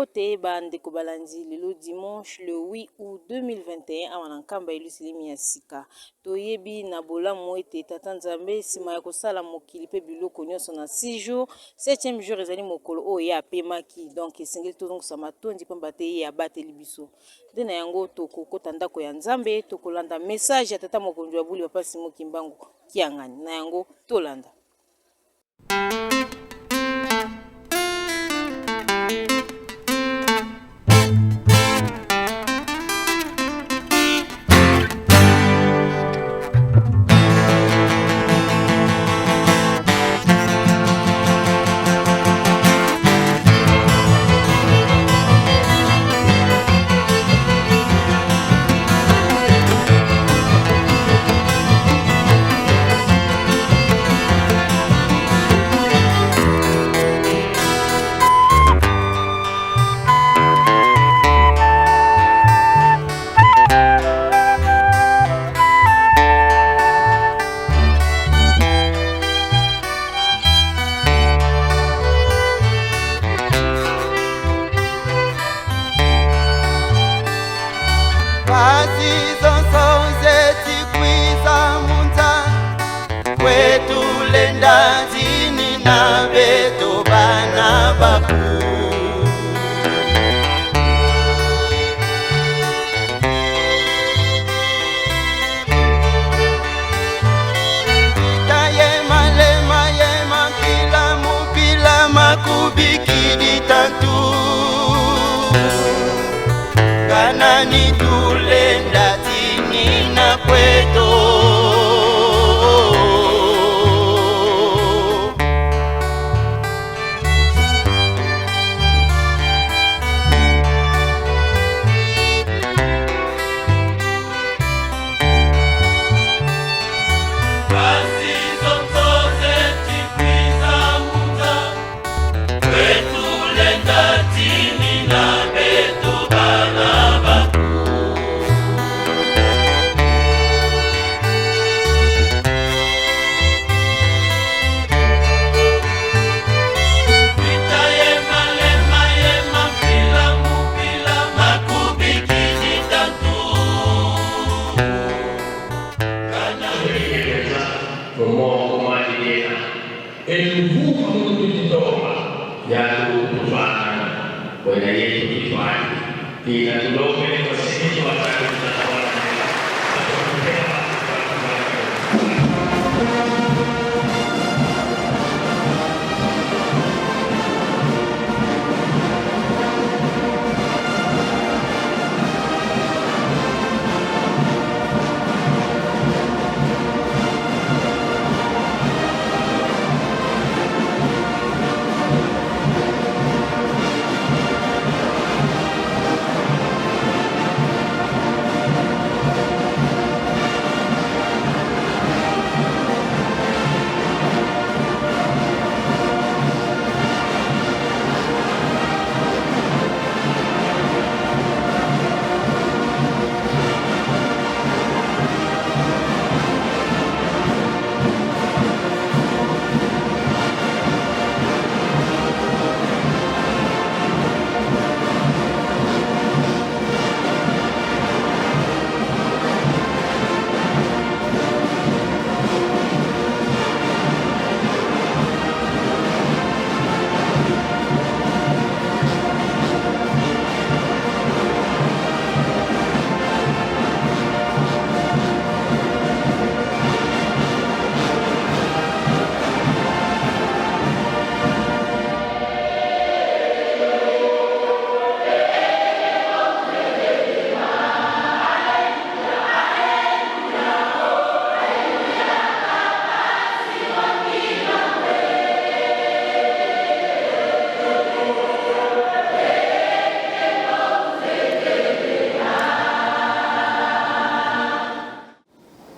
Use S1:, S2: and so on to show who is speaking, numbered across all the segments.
S1: Mbote ba ndeko balandi lelo dimanche le 8 aout 2021 awa na Nkamba Yelusalemi ya sika. Toyebi na bolamu ete Tata Nzambe sima ya kosala mokili pe biloko nionso na 6 jours, septième jour ezali mokolo oyo ye apemaki donc esengeli tozongisa matondi pamba te ye abateli biso. Nde na yango tokokota ndako ya Nzambe tokolanda message ya Tata Mokonzi wa bule Papa Simon Kimbangu Kiangani. Na yango tolanda.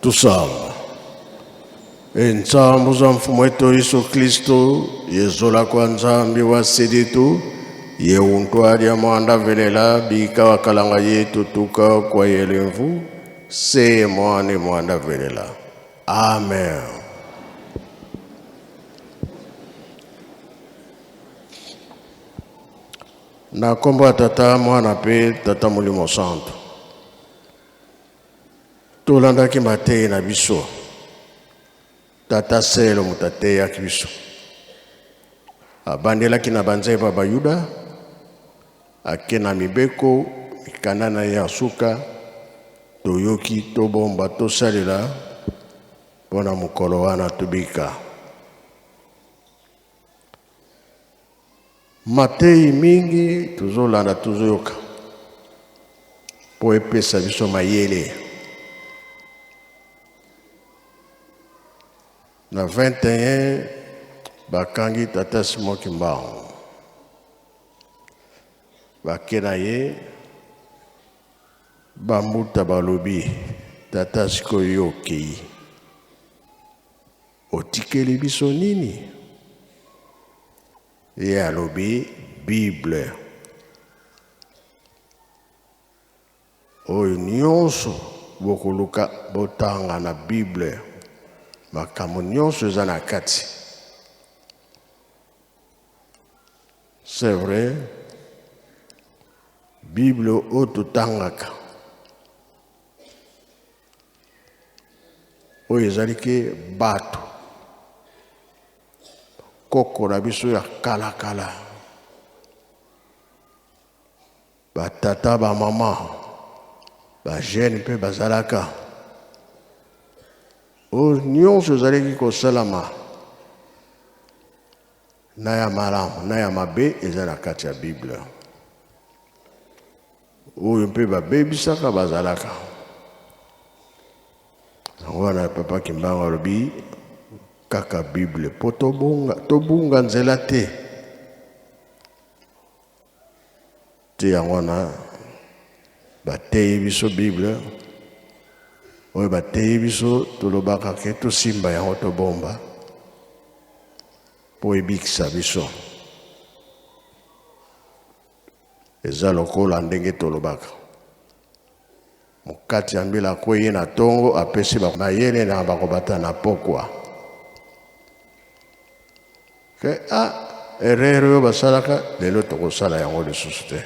S2: Tusamba entsambu za mfumu wetu Yesu Kristo yezola kwa Nzambi wa siditu ye untwalya mwanda velela bika wakalanga yetu tuka kwa yelemvu se mwane mwanda velela. Amen. Na nkombo ya Tata, Mwana mpe Tata Molimo Santu. Tolandaki mateyi na biso. Tata Selo moto ateyaki biso. Abandelaki na banzembo ya Bayuda, ake na mibeko, mikanda na ye ya suka, toyoki, tobomba, tosalela mpo na mokolo wana tobika. Mateyi mingi tozolanda tozoyoka mpo epesa biso mayele. Na 21 bakangi tata Simon Kimbangu, bake na ye bambuta balobi tata sikoyo yo okei Otikeli biso nini? Ye alobi Bible. Oyo nyonso bokoluka botanga na Bible, makambo nyonso eza na kati. C'est vrai, Bible oyo totangaka Oyo ezali ke bato koko na biso ya kala kala, ba tata ba mama ba jeune mpe bazalaka, oyo nyonso ezalaki kosalama na ya malamu na ya mabe eza na kati ya Bible. Oyo mpe babebisaka bazalaka. Yango wana papa Kimbangu alobi kaka Bible mpo tobunga, tobunga nzela te. Te yango wana bateyi biso Bible oyo bateyi biso tolobaka ke tosimba yango tobomba mpo ebikisa biso. Eza lokola ndenge tolobaka, mokati ya mbila akweyi na tongo, apesi mayele na bakobata na pokwa. Ke ah, erreur oyo basalaka lelo tokosala yango lisusu te.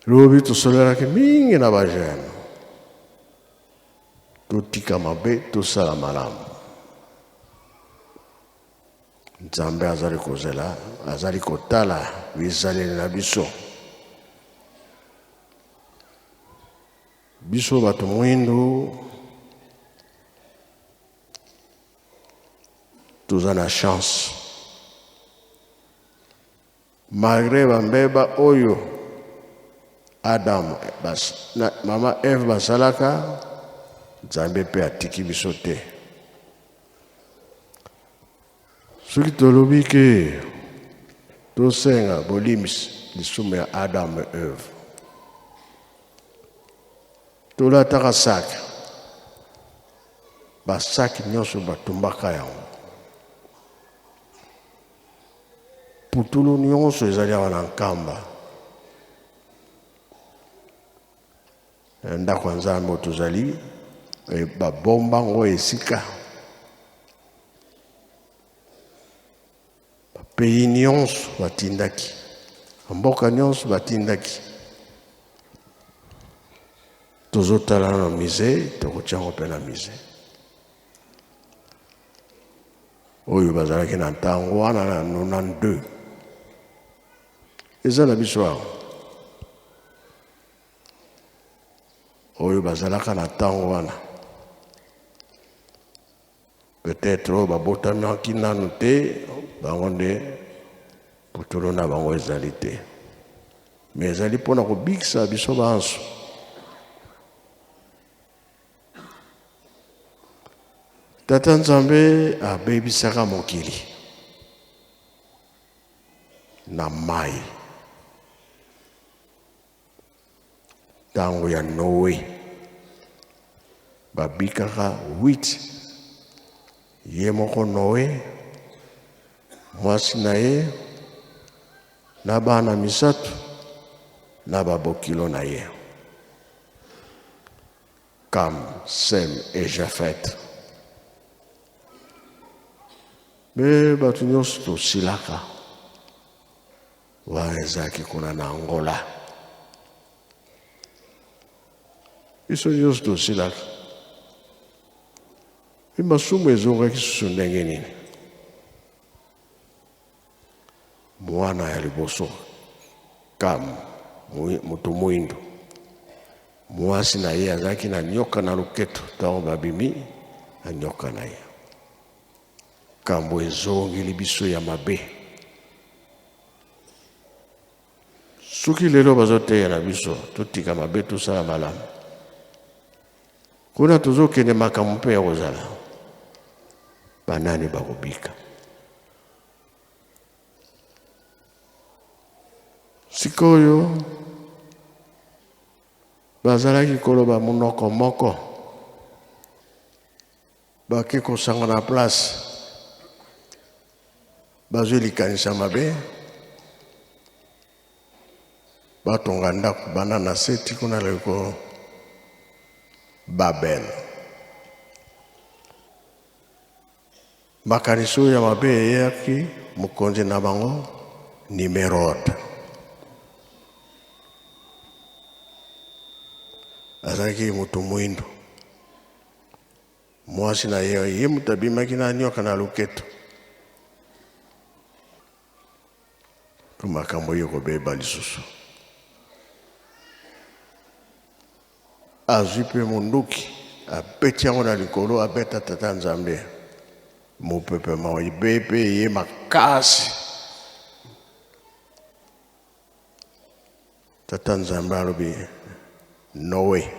S2: Lobi tosololaki mingi na ba jeune, totika mabe tosala malamu. Nzambe azali kozela, azali kotala bizaleli na biso. Biso bato mwindu toza na chance malgre bambeba oyo Adam bas, na mama Eve basalaka, Nzambe mpe atiki biso te. Soki tolobi ke tosenga bolimbisi lisumu ya Adam et Eve, tolataka sac, ba sac nyonso batumbaka yango, putulu nyonso ezali awa na Nkamba, ndako ya Nzambe oyo tozali, babomba yango esika bapays nyonso batindaki, mboka nyonso batindaki. Tozotala na musée, tokotia yango mpe na musée. Oyo bazalaki na ntango wana na 92 eza na biso awa. Oyo bazalaka na ntango wana peut-être oyo babotamaki nanu te, bango nde putulu na bango ezali te, mais ezali mpona kobikisa biso banso. Tata Nzambe abebisaka mokili na mai Ntango ya Noe, babikaka 8, ye moko Noe, mwasi na ye, na bana misato, na babokilo na ye, Kam, Sem et Jafet. Me bato nyonso tosilaka. Wana ezalaki kuna na Angola. Biso nyonso tosilaka. Mpe masumu ezongaki susu ndenge nini? Mwana ya liboso Kam, moto moindo, mwasi na ye azalaki na nyoka na loketo ntango babimi na nyoka na ye. Kambo ezongeli biso ya mabe. Soki lelo bazoteya na biso totika mabe tosala malamu, kuna tozokende makambo mpe ya kozala banani bakobika. Sikoyo bazalaki koloba monoko moko, bake kosangana place, bazwi likanisa mabe, batonga ndako banda na se ti kuna likolo, Babel. Makanisi oyo ya mabe eyaki mokonzi na bango Nimerode. Azalaki moto mwindo. Mwasi na ye, ye moto abimaki na nyoka na loketo. Mpo makambo oyo ekobeba lisusu. Azwi mpe monduki, abeti yango na likolo, abeta Tata Nzambe. Mopepe mabe mpe eye makasi. Tata Nzambe alobi, Noe,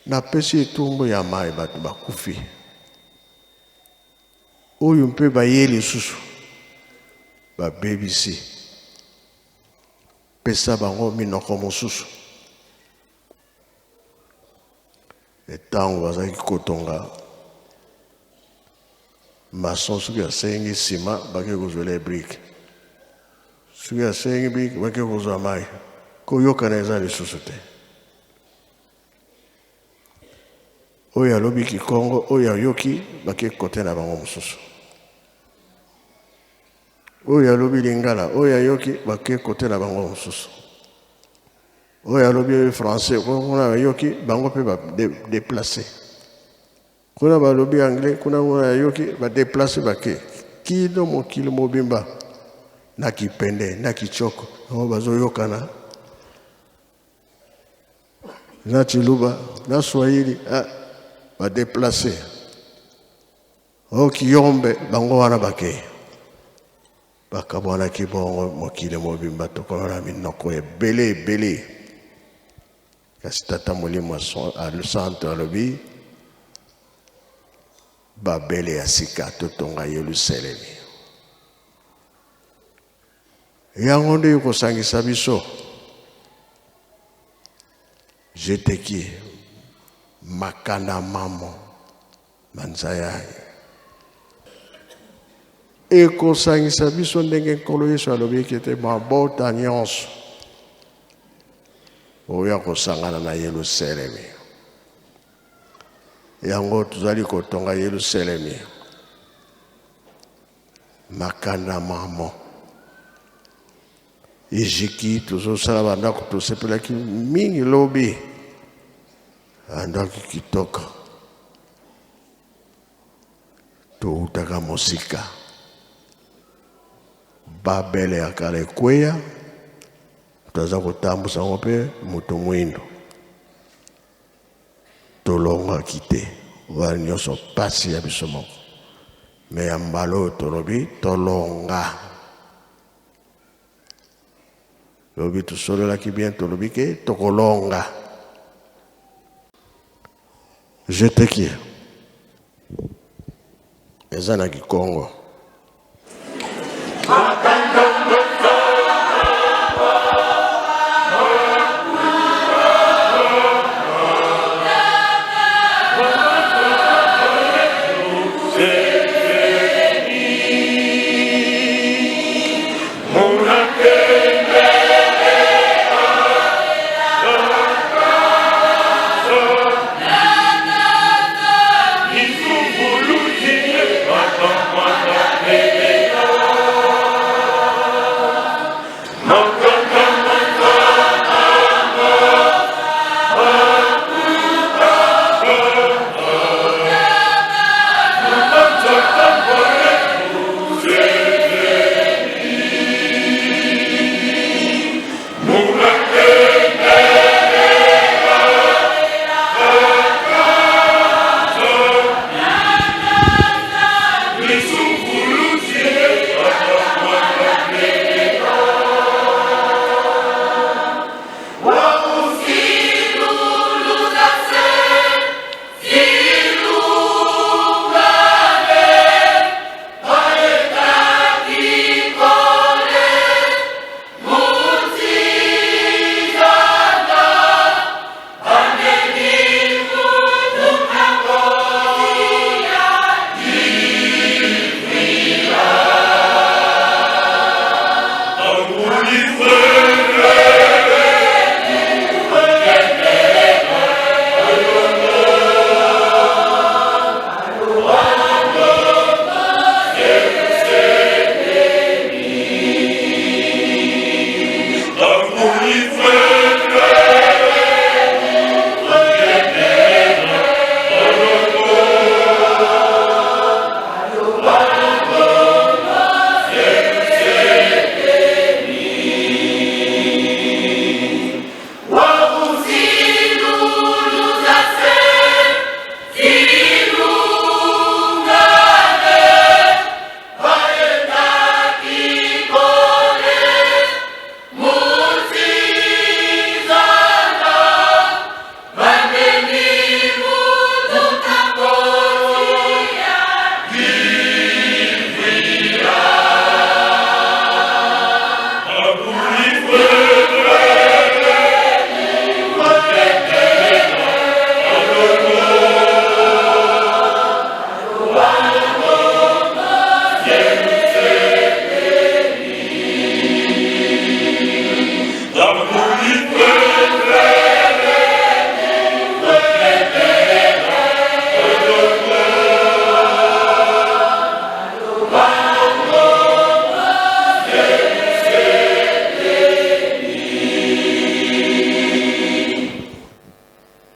S2: napesi etumbu ya mai, bato bakufi. Oyo mpe baye lisusu, babebisi. Pesa bango minoko mosusu. Ntango bazalaki kotonga, maçon soki asengi nsima bake kozwela ye brike, soki asengi brike bake kozwa mai. Koyokana eza lisusu te. Oyo alobi kikongo, oyo ayoki, bake kote na bango mosusu. Oyo alobi lingala, oyo ayoki, bake kote na bango mosusu. Oyo alobi français, kuna ayoki, bango mpe ba déplacer. Kuna balobi anglais, kuna kuna ayoki, ba déplacer bake. Kino mokili mobimba na kipende na kichoko, yango bazoyokana na Tshiluba na Swahili, ah, ba déplacer. O kiyombe bango wana bakei bakabwanaki bongo mokili mobimba tokoma na minoko ebele ebele. Kasi Tata Molimo Santo alobi Babele ya sika totonga Yelusalemi. Yango nde ekosangisa biso. Jeteki makanda mamo manzaya ekosangisa biso ndenge Nkolo Yesu alobaki ete mabota nyonso oyo akosangana na Yelusalemi. Yango tozali kotonga Yelusalemi. Makanda mamo eziki tozosala bandako, tosepelaki mingi lobi, bandako kitoko, toutaka mosika, Babele ya kala ekweya, toza kotambusa yango mpe moto mwindo, tolongaki te, wana nyonso pasi ya biso moko. Me ya mbala oyo tolobi tolonga. Lobi tosololaki bien, tolobi ke tokolonga. Jeteki eza na Kikongo.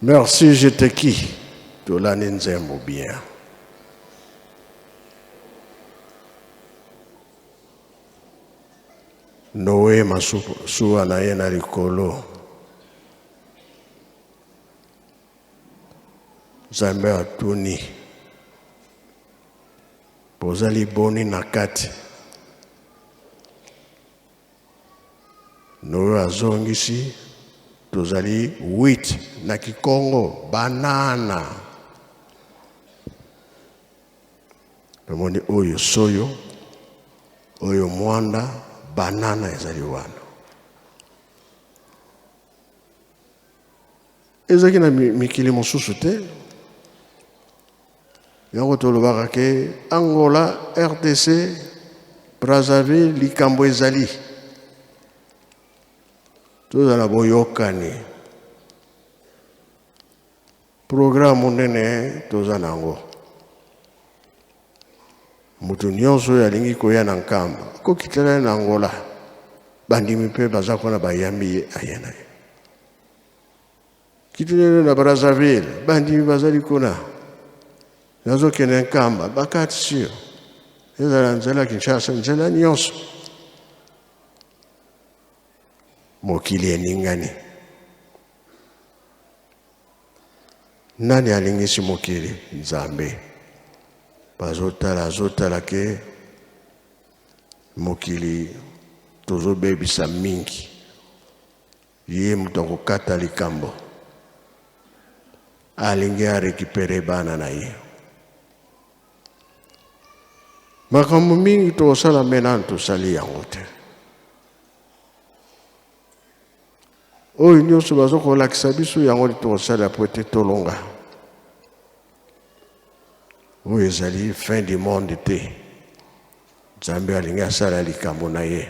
S2: Merci je te qui tolandi nzembo bien. Noe masuwa na ye na likolo. Nzambe atuni bozali boni na kati? Noe azongisi tozali 8 na kikongo banana. Tomoni oyo soyo, oyo mwanda, banana ezali wana. Ezalaki na mikili mosusu te. Yango tolobaka ke Angola, RDC, Brazzaville likambo ezali. Tozala boyokani. Programme monene toza na yango. Moto nyonso oyo alingi koya na Nkamba akokitela ye na Angola. Bandimi mpe baza kuna bayambi ye aye na ye. Kitulelo na Brazzaville, bandimi bazali kuna. Nazokende Nkamba, bakatisi yo. Ezala nzela Kinshasa, nzela nyonso. Mokili eningani. Nani alingisi mokili? Nzambe. Bazotala, azotala ke mokili tozobebisa mingi. Ye moto akokata likambo. Alingi a recuperer bana na ye. Makambo mingi tokosala me nanu tosali yango te. Oyo nyonso bazo kolakisa biso yango nde tokosala po ete tolonga. Oyo ezali fin du monde te. Nzambe alingi asala likambo na ye.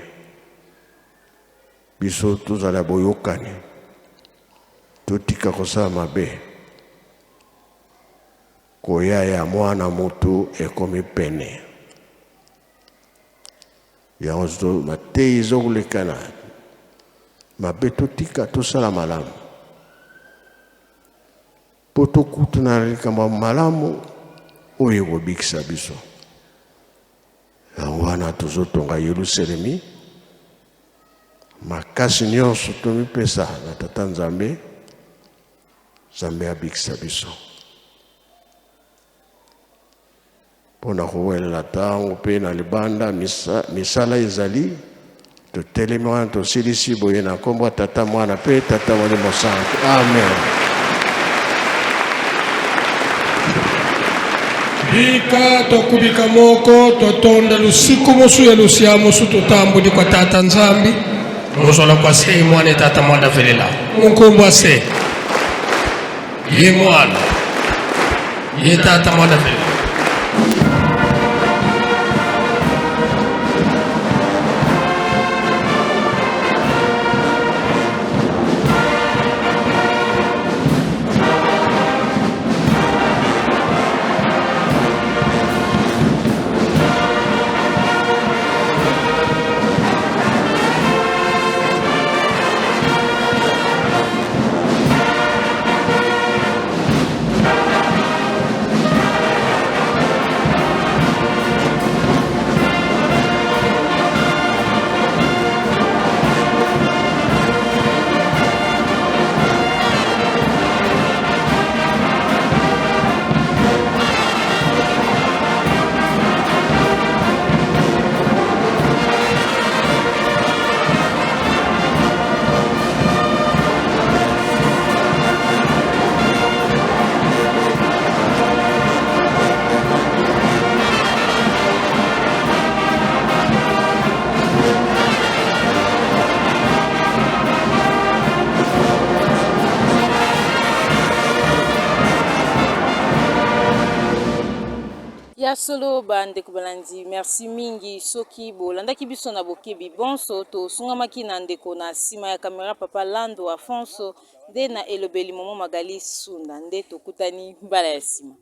S2: Biso tozala boyokani, totika kosala mabe. Koya ya mwana mutu ekomi pene. Yango mateyi ezokolekana mabe, totika tosala malamu mpo tokutana na likambo ya malamu oyo ekobikisa biso. Yango wana tozotonga Yelusalemi makasi nyonso, tomipesa na Tata Nzambe, Nzambe abikisa biso. Mpo na kowelela ntango mpe na libanda misala ezali, totelemi wana tosilisi boye na nkombo ya Tata, Mwana mpe Tata Molimo Santu. Amen.
S3: Bika tokubika moko totonda lusiku mosu ya lusia mosu totambuli kwa Tata Nzambi mozola kwa se mwana Tata mwana velela munkombo ase ye mwana ye Tata mwana velela.
S1: Ya solo ba ndeko balandi merci mingi soki bolandaki biso na bokebi bonso tosungamaki na ndeko na sima ya camera papa Lando Afonso nde na elobeli momo Magali Sunda nde tokutani mbala ya sima.